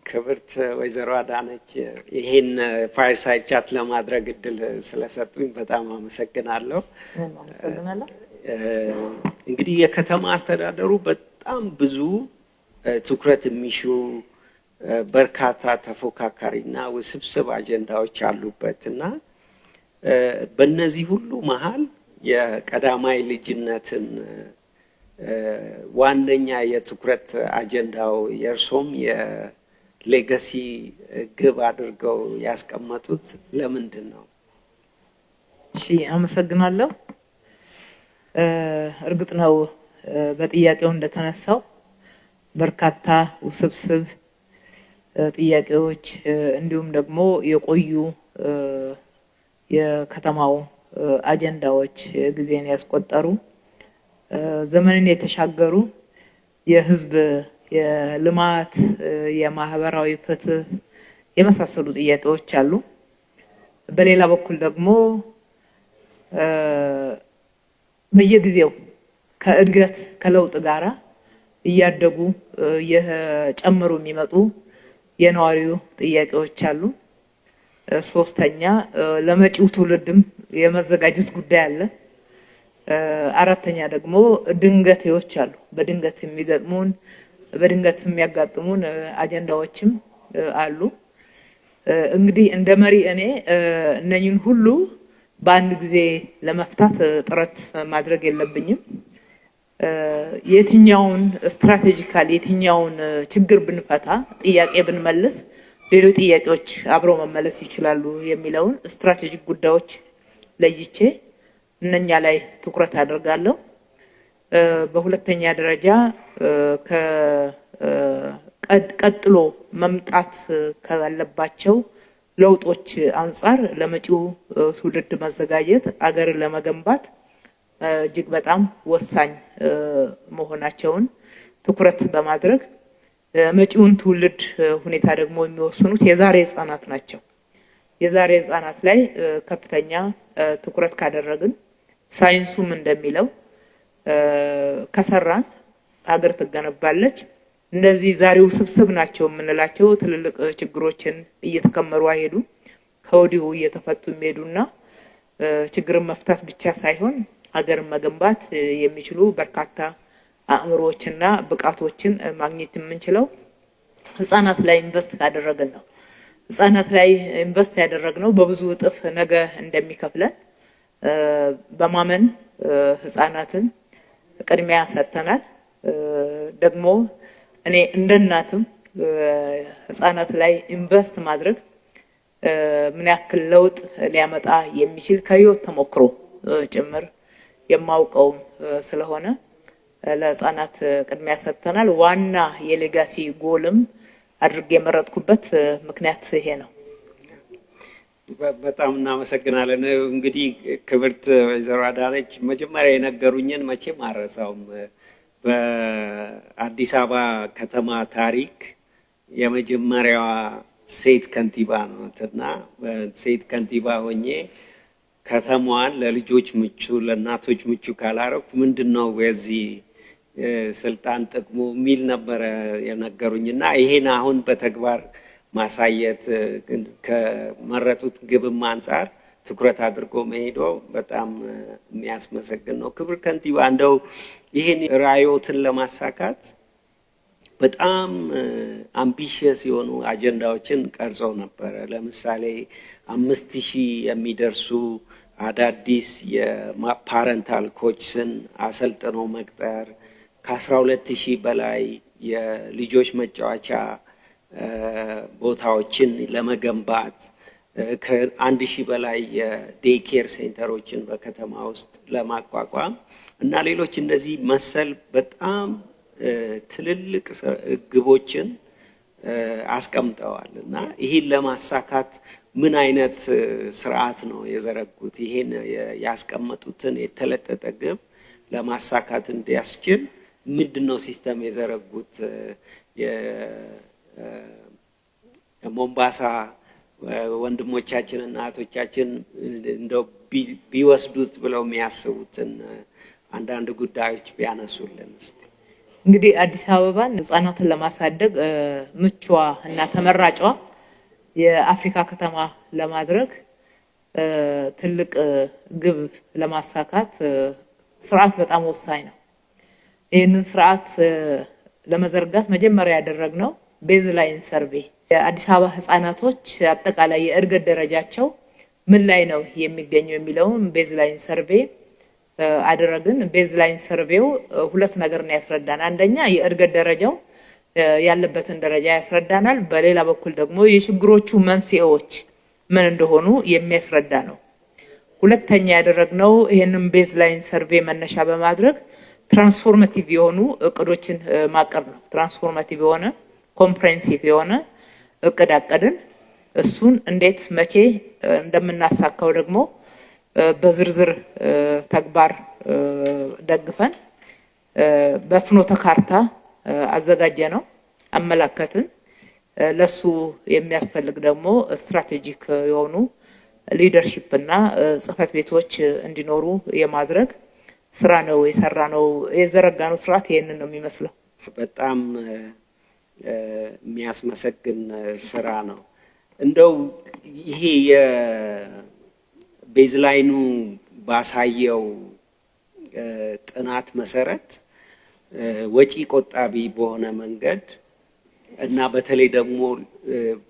ክብርት ወይዘሮ አዳነች፣ ይሄን fireside chat ለማድረግ እድል ስለሰጡኝ በጣም አመሰግናለሁ። አመሰግናለሁ። እንግዲህ የከተማ አስተዳደሩ በጣም ብዙ ትኩረት የሚሹ በርካታ ተፎካካሪና ውስብስብ አጀንዳዎች አሉበት እና በእነዚህ ሁሉ መሀል የቀዳማይ ልጅነትን ዋነኛ የትኩረት አጀንዳው፣ የእርሶም የ legacy ግብ አድርገው ያስቀመጡት ለምንድን ነው? እሺ፣ አመሰግናለሁ። እርግጥ ነው፣ በጥያቄው እንደተነሳው በርካታ ውስብስብ ጥያቄዎች እንዲሁም ደግሞ የቆዩ የከተማው አጀንዳዎች፣ ጊዜን ያስቆጠሩ፣ ዘመንን የተሻገሩ የሕዝብ የልማት፣ የማህበራዊ ፍትህ የመሳሰሉ ጥያቄዎች አሉ። በሌላ በኩል ደግሞ በየጊዜው ከእድገት ከለውጥ ጋራ እያደጉ እየጨመሩ የሚመጡ የነዋሪው ጥያቄዎች አሉ። ሶስተኛ፣ ለመጪው ትውልድም የመዘጋጀት ጉዳይ አለ። አራተኛ ደግሞ ድንገቴዎች አሉ። በድንገት የሚገጥሙን፣ በድንገት የሚያጋጥሙን አጀንዳዎችም አሉ። እንግዲህ እንደ መሪ እኔ እነኝን ሁሉ በአንድ ጊዜ ለመፍታት ጥረት ማድረግ የለብኝም። የትኛውን strategical፣ የትኛውን ችግር ብንፈታ፣ ጥያቄ ብንመልስ ሌሎች ጥያቄዎች አብረው መመለስ ይችላሉ የሚለውን strategic ጉዳዮች ለይቼ እነኛ ላይ ትኩረት አደርጋለሁ። በሁለተኛ ደረጃ ቀጥሎ መምጣት ካለባቸው ለውጦች አንጻር ለመጪው ትውልድ መዘጋጀት አገርን ለመገንባት እጅግ በጣም ወሳኝ መሆናቸውን ትኩረት በማድረግ፣ መጪውን ትውልድ ሁኔታ ደግሞ የሚወስኑት የዛሬ ህጻናት ናቸው። የዛሬ ህጻናት ላይ ከፍተኛ ትኩረት ካደረግን፣ ሳይንሱም እንደሚለው ከሰራን ሀገር ትገነባለች። እነዚህ ዛሬ ውስብስብ ናቸው የምንላቸው ትልልቅ ችግሮችን እየተከመሩ አይሄዱም። ከወዲሁ እየተፈቱ የሚሄዱና ችግርን መፍታት ብቻ ሳይሆን ሀገርን መገንባት የሚችሉ በርካታ አእምሮዎችና ብቃቶችን ማግኘት የምንችለው ህጻናት ላይ invest ካደረግን ነው። ህጻናት ላይ invest ያደረግነው በብዙ እጥፍ ነገ እንደሚከፍለን በማመን ህጻናትን ቅድሚያ ሰጥተናል። ደግሞ እኔ እንደ እናትም ህጻናት ላይ invest ማድረግ ምን ያክል ለውጥ ሊያመጣ የሚችል ከህይወት ተሞክሮ ጭምር የማውቀው ስለሆነ ለህጻናት ቅድሚያ ሰጥተናል። ዋና የ legacy goal ም አድርጌ የመረጥኩበት ምክንያት ይሄ ነው። በጣም እናመሰግናለን። እንግዲህ ክብርት ወይዘሮ አዳነች መጀመሪያ የነገሩኝን መቼም አልረሳውም። በአዲስ አበባ ከተማ ታሪክ የመጀመሪያዋ ሴት ከንቲባ ናት እና ሴት ከንቲባ ሆኜ ከተማዋን ለልጆች ምቹ፣ ለእናቶች ምቹ ካላረኩ ምንድን ነው የዚህ ስልጣን ጥቅሙ የሚል ነበረ የነገሩኝ እና ይሄን አሁን በተግባር ማሳየት ከመረጡት ግብም አንጻር ትኩረት አድርጎ መሄዶ በጣም የሚያስመሰግን ነው። ክብር ከንቲባ፣ እንደው ይህን ራዕዮትን ለማሳካት በጣም ambitious የሆኑ አጀንዳዎችን ቀርጸው ነበረ። ለምሳሌ 5,000 የሚደርሱ አዳዲስ የ parental coaches ን አሰልጥኖ መቅጠር፣ ከ12,000 በላይ የልጆች መጫወቻ ቦታዎችን ለመገንባት፣ ከ1,000 በላይ የ day care center ኦችን በከተማ ውስጥ ለማቋቋም እና ሌሎች እንደዚህ መሰል በጣም ትልልቅ ግቦችን አስቀምጠዋል እና ይህን ለማሳካት ምን አይነት ስርዓት ነው የዘረጉት? ይሄን ያስቀመጡትን የተለጠጠ ግብ ለማሳካት እንዲያስችል ምንድን ነው system የዘረጉት? የሞምባሳ ወንድሞቻችን እና እህቶቻችን እንደው ቢወስዱት ብለው የሚያስቡትን አንዳንድ ጉዳዮች ቢያነሱልን እስቲ። እንግዲህ አዲስ አበባን ህጻናትን ለማሳደግ ምቹዋ እና ተመራጯ የአፍሪካ ከተማ ለማድረግ ትልቅ ግብ ለማሳካት ስርዓት በጣም ወሳኝ ነው። ይህንን ስርዓት ለመዘርጋት መጀመሪያ ያደረግነው baseline survey፣ የአዲስ አበባ ህጻናቶች አጠቃላይ የእድገት ደረጃቸው ምን ላይ ነው የሚገኘው የሚለውን baseline survey አደረግን። Baseline survey ው ሁለት ነገር ነው ያስረዳን። አንደኛ የእድገት ደረጃው ያለበትን ደረጃ ያስረዳናል። በሌላ በኩል ደግሞ የችግሮቹ መንስኤዎች ምን እንደሆኑ የሚያስረዳ ነው። ሁለተኛ ያደረግነው ይህንን baseline survey መነሻ በማድረግ transformative የሆኑ እቅዶችን ማቀድ ነው። Transformative የሆነ፣ comprehensive የሆነ እቅድ አቀድን። እሱን እንዴት፣ መቼ እንደምናሳካው ደግሞ በዝርዝር ተግባር ደግፈን በፍኖተ ካርታ አዘጋጀነው፣ አመላከትን። ለሱ የሚያስፈልግ ደግሞ strategic የሆኑ leadership እና ጽህፈት ቤቶች እንዲኖሩ የማድረግ ስራ ነው የሰራነው። የዘረጋነው ስርዓት ይሄንን ነው የሚመስለው። በጣም የሚያስመሰግን ስራ ነው። እንደው ይሄ የ baseline ኑ ባሳየው ጥናት መሰረት ወጪ ቆጣቢ በሆነ መንገድ እና በተለይ ደግሞ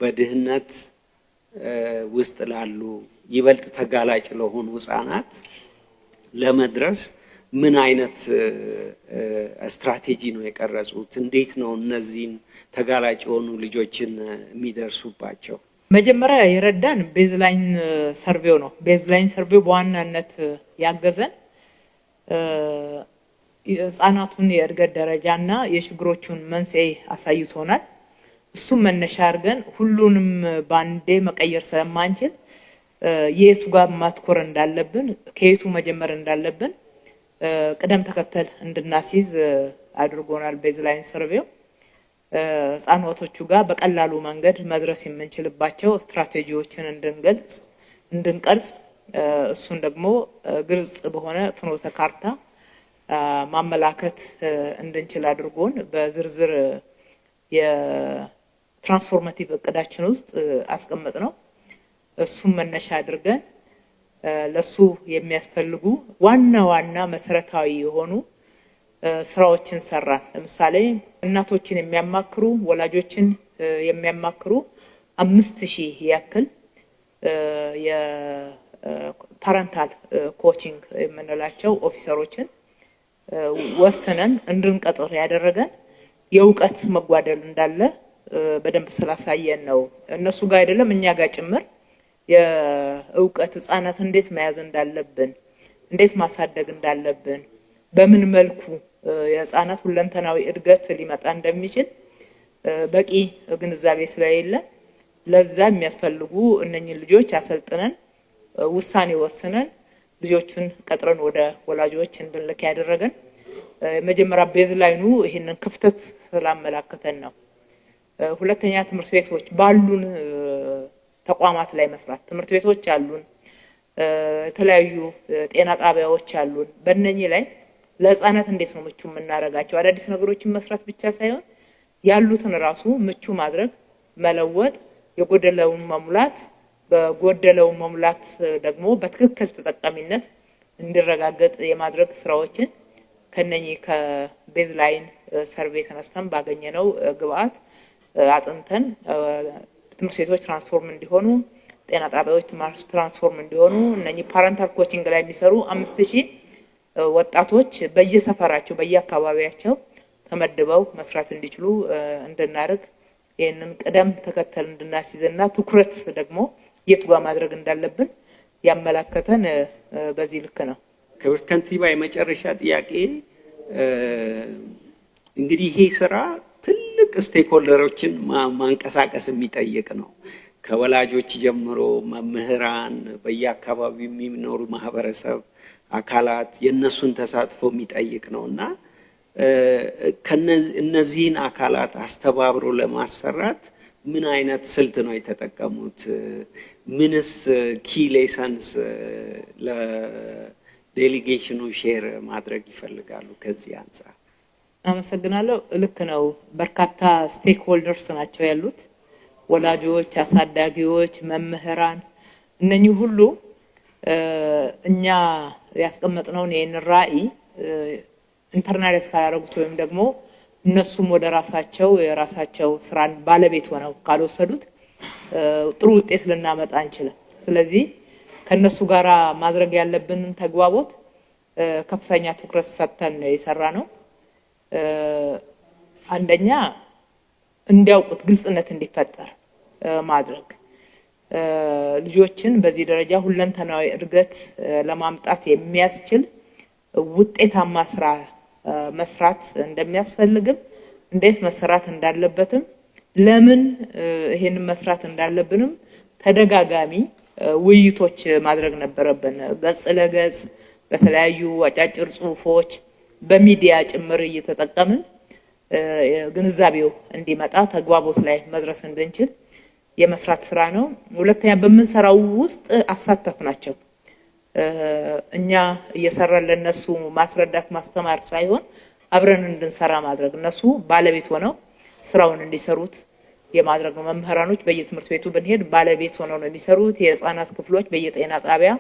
በድህነት ውስጥ ላሉ፣ ይበልጥ ተጋላጭ ለሆኑ ህጻናት ለመድረስ ምን አይነት ስትራቴጂ ነው የቀረጹት? እንዴት ነው እነዚህን ተጋላጭ የሆኑ ልጆችን የሚደርሱባቸው? መጀመሪያ የረዳን baseline survey ው ነው። Baseline survey ው በዋናነት ያገዘን የህፃናቱን የእድገት ደረጃና የችግሮቹን መንስኤ አሳይቶናል። እሱም መነሻ አድርገን ሁሉንም ባንዴ መቀየር ስለማንችል የቱ ጋር ማትኮር እንዳለብን፣ ከየቱ መጀመር እንዳለብን ቅደም ተከተል እንድናስይዝ አድርጎናል። Baseline survey ው ህጻናቶቹ ጋር በቀላሉ መንገድ መድረስ የምንችልባቸው ስትራቴጂዎችን እንድንገልጽ፣ እንድንቀርጽ፣ እሱን ደግሞ ግልጽ በሆነ ፍኖተ ካርታ ማመላከት እንድንችል አድርጎን በዝርዝር የ transformative እቅዳችን ውስጥ አስቀመጥነው። እሱን መነሻ አድርገን ለሱ የሚያስፈልጉ ዋና ዋና መሰረታዊ የሆኑ ስራዎችን ሰራን። ለምሳሌ እናቶችን የሚያማክሩ፣ ወላጆችን የሚያማክሩ 5,000 ያክል የ parental coaching የምንላቸው officer ኦችን ወስነን እንድንቀጥር ያደረገን የእውቀት መጓደል እንዳለ በደንብ ስላሳየን ነው። እነሱ ጋር አይደለም፣ እኛ ጋር ጭምር የእውቀት፣ ህጻናት እንዴት መያዝ እንዳለብን፣ እንዴት ማሳደግ እንዳለብን፣ በምን መልኩ የህጻናት ሁለንተናዊ እድገት ሊመጣ እንደሚችል በቂ ግንዛቤ ስለሌለ ለዛ የሚያስፈልጉ እነኝን ልጆች አሰልጥነን፣ ውሳኔ ወስነን፣ ልጆቹን ቀጥረን ወደ ወላጆች እንድንልክ ያደረገን መጀመሪያ baseline ኑ ይህንን ክፍተት ስላመላከተን ነው። ሁለተኛ ትምህርት ቤቶች ባሉን ተቋማት ላይ መስራት። ትምህርት ቤቶች አሉን፣ የተለያዩ ጤና ጣቢያዎች አሉን። በእነኚህ ላይ ለህፃናት እንዴት ነው ምቹ የምናደርጋቸው? አዳዲስ ነገሮችን መስራት ብቻ ሳይሆን ያሉትን ራሱ ምቹ ማድረግ፣ መለወጥ፣ የጎደለውን መሙላት፣ በጎደለውን መሙላት ደግሞ በትክክል ተጠቃሚነት እንዲረጋገጥ የማድረግ ስራዎችን ከነኚህ ከ baseline survey ተነስተን ባገኘነው ግብአት አጥንተን ትምህርት ቤቶች transform እንዲሆኑ፣ ጤና ጣቢያዎች transform እንዲሆኑ፣ እነኚህ parental coaching ላይ የሚሰሩ 5,000 ወጣቶች በየሰፈራቸው፣ በየአካባቢያቸው ተመድበው መስራት እንዲችሉ እንድናደርግ፣ ይህንን ቅደም ተከተል እንድናስይዝና ትኩረት ደግሞ የቱ ጋር ማድረግ እንዳለብን ያመላከተን በዚህ ልክ ነው። ክብርት ከንቲባ፣ የመጨረሻ ጥያቄ፣ እንግዲህ ይሄ ስራ ትልቅ stakeholder ኦችን ማንቀሳቀስ የሚጠይቅ ነው። ከወላጆች ጀምሮ መምህራን፣ በየአካባቢው የሚኖሩ ማህበረሰብ አካላት የእነሱን ተሳትፎ የሚጠይቅ ነው እና እነዚህን አካላት አስተባብሮ ለማሰራት ምን አይነት ስልት ነው የተጠቀሙት? ምንስ key lessons ለ delegation ኑ share ማድረግ ይፈልጋሉ ከዚህ አንጻር? አመሰግናለሁ። ልክ ነው። በርካታ stakeholders ናቸው ያሉት፣ ወላጆች፣ አሳዳጊዎች፣ መምህራን፣ እነኚህ ሁሉ እኛ ያስቀመጥነውን ይህን ራዕይ internalize ካላደረጉት ወይም ደግሞ እነሱም ወደ ራሳቸው የራሳቸው ስራን ባለቤት ሆነው ካልወሰዱት ጥሩ ውጤት ልናመጣ አንችልም። ስለዚህ ከእነሱ ጋራ ማድረግ ያለብንን ተግባቦት ከፍተኛ ትኩረት ሰጥተን ነው የሰራነው። አንደኛ እንዲያውቁት ግልጽነት እንዲፈጠር ማድረግ፣ ልጆችን በዚህ ደረጃ ሁለንተናዊ እድገት ለማምጣት የሚያስችል ውጤታማ ስራ መስራት እንደሚያስፈልግም፣ እንዴት መሰራት እንዳለበትም፣ ለምን ይሄንን መስራት እንዳለብንም ተደጋጋሚ ውይይቶች ማድረግ ነበረብን። ገጽ ለገጽ፣ በተለያዩ አጫጭር ጽሁፎች፣ በሚዲያ ጭምር እየተጠቀምን ግንዛቤው እንዲመጣ፣ ተግባቦት ላይ መድረስ እንድንችል የመስራት ስራ ነው። ሁለተኛ በምንሰራው ውስጥ አሳተፍናቸው። እኛ እየሰራን ለነሱ ማስረዳት ማስተማር ሳይሆን አብረን እንድንሰራ ማድረግ፣ እነሱ ባለቤት ሆነው ስራውን እንዲሰሩት የማድረግ ነው። መምህራኖች በየትምህርት ቤቱ ብንሄድ ባለቤት ሆነው ነው የሚሰሩት። የህፃናት ክፍሎች በየጤና ጣቢያ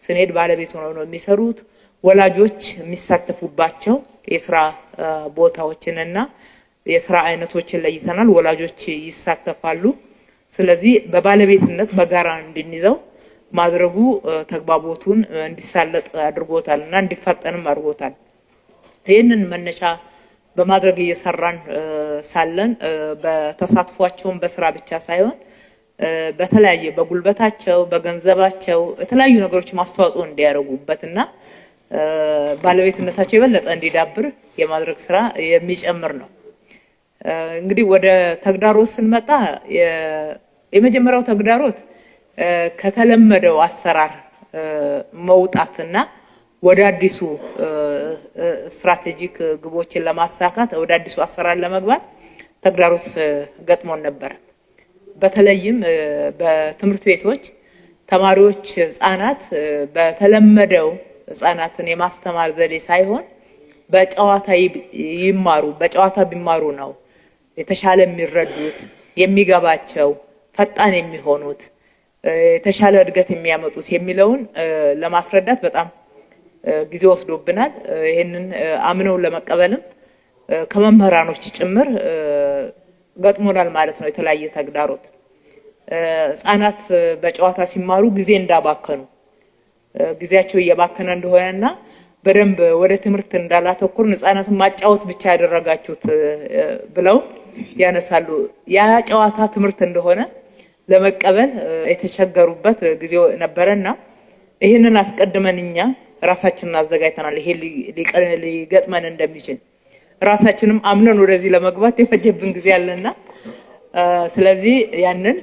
ስንሄድ ባለቤት ሆነው ነው የሚሰሩት። ወላጆች የሚሳተፉባቸው የስራ ቦታዎችንና የስራ አይነቶችን ለይተናል። ወላጆች ይሳተፋሉ። ስለዚህ በባለቤትነት በጋራ እንድንይዘው ማድረጉ ተግባቦቱን እንዲሳለጥ አድርጎታል እና እንዲፋጠንም አድርጎታል። ይህንን መነሻ በማድረግ እየሰራን ሳለን በተሳትፏቸውን በስራ ብቻ ሳይሆን በተለያየ በጉልበታቸው፣ በገንዘባቸው የተለያዩ ነገሮች ማስተዋጽኦ እንዲያደርጉበት እና ባለቤትነታቸው የበለጠ እንዲዳብር የማድረግ ስራ የሚጨምር ነው። እንግዲህ ወደ ተግዳሮት ስንመጣ የመጀመሪያው ተግዳሮት ከተለመደው አሰራር መውጣትና ወደ አዲሱ strategic ግቦችን ለማሳካት ወደ አዲሱ አሰራር ለመግባት ተግዳሮት ገጥሞን ነበር። በተለይም በትምህርት ቤቶች ተማሪዎች፣ ህጻናት በተለመደው ህጻናትን የማስተማር ዘዴ ሳይሆን በጨዋታ ይማሩ፣ በጨዋታ ቢማሩ ነው የተሻለ የሚረዱት፣ የሚገባቸው፣ ፈጣን የሚሆኑት፣ የተሻለ እድገት የሚያመጡት የሚለውን ለማስረዳት በጣም ጊዜ ወስዶብናል። ይህንን አምነው ለመቀበልም ከመምህራኖች ጭምር ገጥሞናል ማለት ነው የተለያየ ተግዳሮት። ህጻናት በጨዋታ ሲማሩ ጊዜ እንዳባከኑ፣ ጊዜያቸው እየባከነ እንደሆነና በደንብ ወደ ትምህርት እንዳላተኩርን፣ ህጻናትን ማጫወት ብቻ ያደረጋችሁት ብለው ያነሳሉ። ያ ጨዋታ ትምህርት እንደሆነ ለመቀበል የተቸገሩበት ጊዜ ነበረና ይህንን አስቀድመን እኛ ራሳችንን አዘጋጅተናል። ይሄ ሊገጥመን እንደሚችል ራሳችንም አምነን ወደዚህ ለመግባት የፈጀብን ጊዜ አለና ስለዚህ ያንን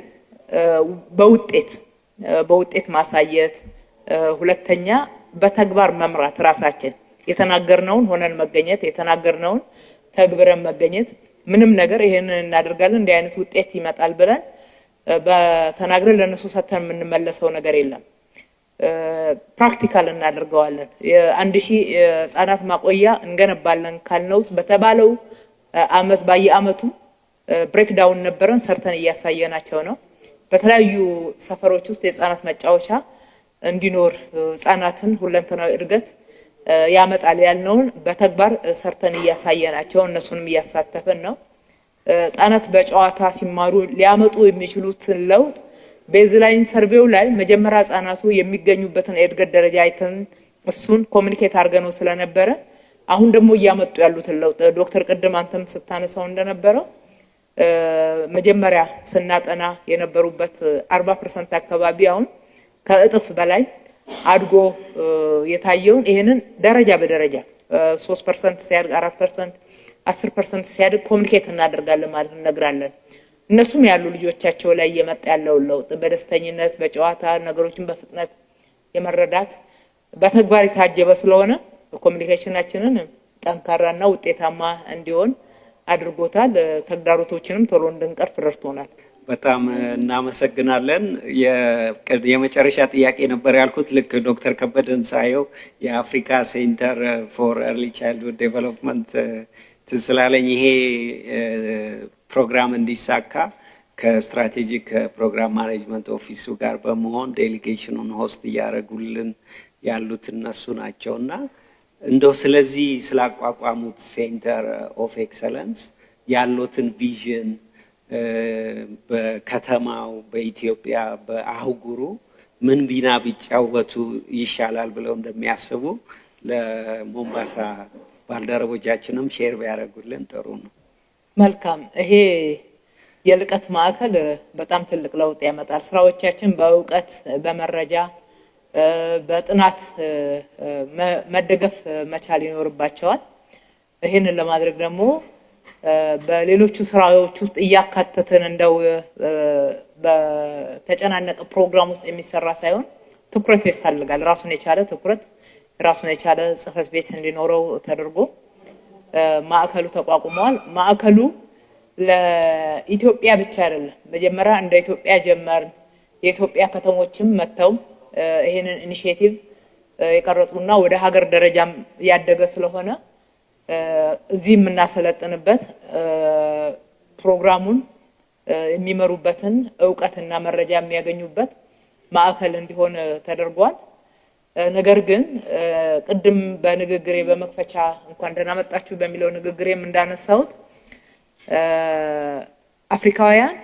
በውጤት ማሳየት፣ ሁለተኛ በተግባር መምራት፣ ራሳችን የተናገርነውን ሆነን መገኘት፣ የተናገርነውን ተግብረን መገኘት፣ ምንም ነገር ይሄንን እናደርጋለን፣ እንዲህ አይነት ውጤት ይመጣል ብለን በተናግረን ለእነሱ ሰጥተን የምንመለሰው ነገር የለም። Practical እናደርገዋለን። የ1000 ህጻናት ማቆያ እንገነባለን ካልነው ውስጥ በተባለው አመት በየአመቱ breakdown ነበረን፣ ሰርተን እያሳየናቸው ነው። በተለያዩ ሰፈሮች ውስጥ የህጻናት መጫወቻ እንዲኖር፣ ህጻናትን ሁለንተናዊ እድገት ያመጣል ያልነውን በተግባር ሰርተን እያሳየናቸው እነሱንም እያሳተፍን ነው። ህጻናት በጨዋታ ሲማሩ ሊያመጡ የሚችሉትን ለውጥ baseline survey ው ላይ መጀመሪያ ህጻናቱ የሚገኙበትን የእድገት ደረጃ አይተን እሱን communicate አድርገነው ስለነበረ አሁን ደግሞ እያመጡ ያሉትን ለውጥ፣ ዶክተር ቅድም አንተም ስታነሳው እንደነበረው፣ መጀመሪያ ስናጠና የነበሩበት 40% አካባቢ አሁን ከእጥፍ በላይ አድጎ የታየውን ይህንን ደረጃ በደረጃ 3% ሲያድግ፣ 4%፣ 10% ሲያድግ communicate እናደርጋለን ማለት እነግራለን። እነሱም ያሉ ልጆቻቸው ላይ እየመጣ ያለውን ለውጥ በደስተኝነት፣ በጨዋታ፣ ነገሮችን በፍጥነት የመረዳት በተግባር የታጀበ ስለሆነ communication ኣችንን ጠንካራና ውጤታማ እንዲሆን አድርጎታል። ተግዳሮቶችንም ቶሎ እንድንቀርፍ ረድቶናል። በጣም እናመሰግናለን። የመጨረሻ ጥያቄ ነበር ያልኩት። ልክ ዶክተር ከበደን ሳየው የአፍሪካ Center for Early Childhood Development ትዝ ስላለኝ ይሄ ፕሮግራም እንዲሳካ ከ strategic program management office ኡ ጋር በመሆን delegation ኑን host እያደረጉልን ያሉት እነሱ ናቸው። እና እንደው ስለዚህ ስላቋቋሙት center of excellence ያሉትን vision፣ በከተማው፣ በኢትዮጵያ፣ በአህጉሩ ምን ሚና ቢጫወቱ ይሻላል ብለው እንደሚያስቡ ለሞምባሳ ባልደረቦቻችንም share ቢያደርጉልን ጥሩ ነው። መልካም። ይሄ የልቀት ማዕከል በጣም ትልቅ ለውጥ ያመጣል። ስራዎቻችን በእውቀት፣ በመረጃ፣ በጥናት መደገፍ መቻል ይኖርባቸዋል። ይህንን ለማድረግ ደግሞ በሌሎቹ ስራዎች ውስጥ እያካተትን እንደው በተጨናነቀ ፕሮግራም ውስጥ የሚሰራ ሳይሆን ትኩረት ያስፈልጋል። ራሱን የቻለ ትኩረት፣ ራሱን የቻለ ጽሕፈት ቤት እንዲኖረው ተደርጎ ማዕከሉ ተቋቁመዋል። ማዕከሉ ለኢትዮጵያ ብቻ አይደለም። መጀመሪያ እንደ ኢትዮጵያ ጀመርን። የኢትዮጵያ ከተሞችም መጥተው ይህንን initiative የቀረጹና ወደ ሀገር ደረጃም ያደገ ስለሆነ እዚህ የምናሰለጥንበት፣ ፕሮግራሙን የሚመሩበትን እውቀትና መረጃ የሚያገኙበት ማዕከል እንዲሆን ተደርጓል። ነገር ግን ቅድም በንግግሬ፣ በመክፈቻ እንኳን ደህና መጣችሁ በሚለው ንግግሬም እንዳነሳሁት አፍሪካውያን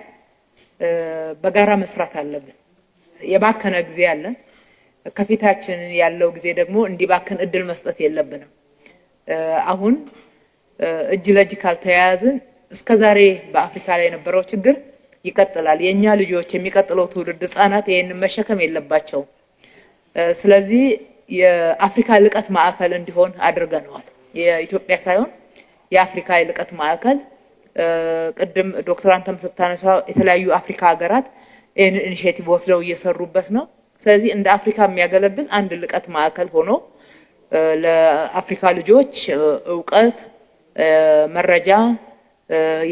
በጋራ መስራት አለብን። የባከነ ጊዜ አለን። ከፊታችን ያለው ጊዜ ደግሞ እንዲባክን እድል መስጠት የለብንም። አሁን እጅ ለእጅ ካልተያያዝን እስከ ዛሬ በአፍሪካ ላይ የነበረው ችግር ይቀጥላል። የእኛ ልጆች፣ የሚቀጥለው ትውልድ ህጻናት ይህንን መሸከም የለባቸውም። ስለዚህ የአፍሪካ ልቀት ማዕከል እንዲሆን አድርገነዋል። የኢትዮጵያ ሳይሆን የአፍሪካ የልቀት ማዕከል። ቅድም ዶክተር አንተም ስታነሳ የተለያዩ አፍሪካ ሀገራት ይህንን initiative ወስደው እየሰሩበት ነው። ስለዚህ እንደ አፍሪካ የሚያገለግል አንድ ልቀት ማዕከል ሆኖ ለአፍሪካ ልጆች እውቀት፣ መረጃ፣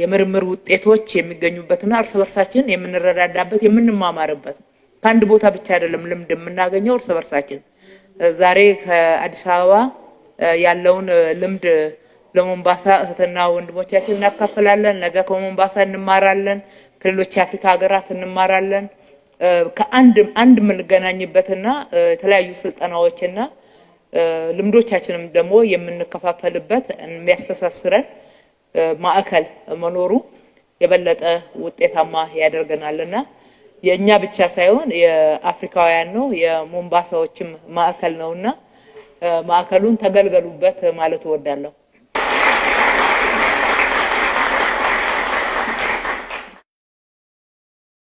የምርምር ውጤቶች የሚገኙበትና እርስ በርሳችን የምንረዳዳበት፣ የምንማማርበት፣ ከአንድ ቦታ ብቻ አይደለም ልምድ የምናገኘው፣ እርስ በርሳችን ዛሬ ከአዲስ አበባ ያለውን ልምድ ለሞምባሳ እህትና ወንድሞቻችን እናካፍላለን። ነገ ከሞምባሳ እንማራለን፣ ከሌሎች የአፍሪካ ሀገራት እንማራለን። ከአንድ አንድ የምንገናኝበትና የተለያዩ ስልጠናዎችና ልምዶቻችንም ደግሞ የምንከፋፈልበት የሚያስተሳስረን ማዕከል መኖሩ የበለጠ ውጤታማ ያደርገናልና የእኛ ብቻ ሳይሆን የአፍሪካውያን ነው፣ የሞምባሳዎችም ማዕከል ነውና ማዕከሉን ተገልገሉበት ማለት እወዳለሁ።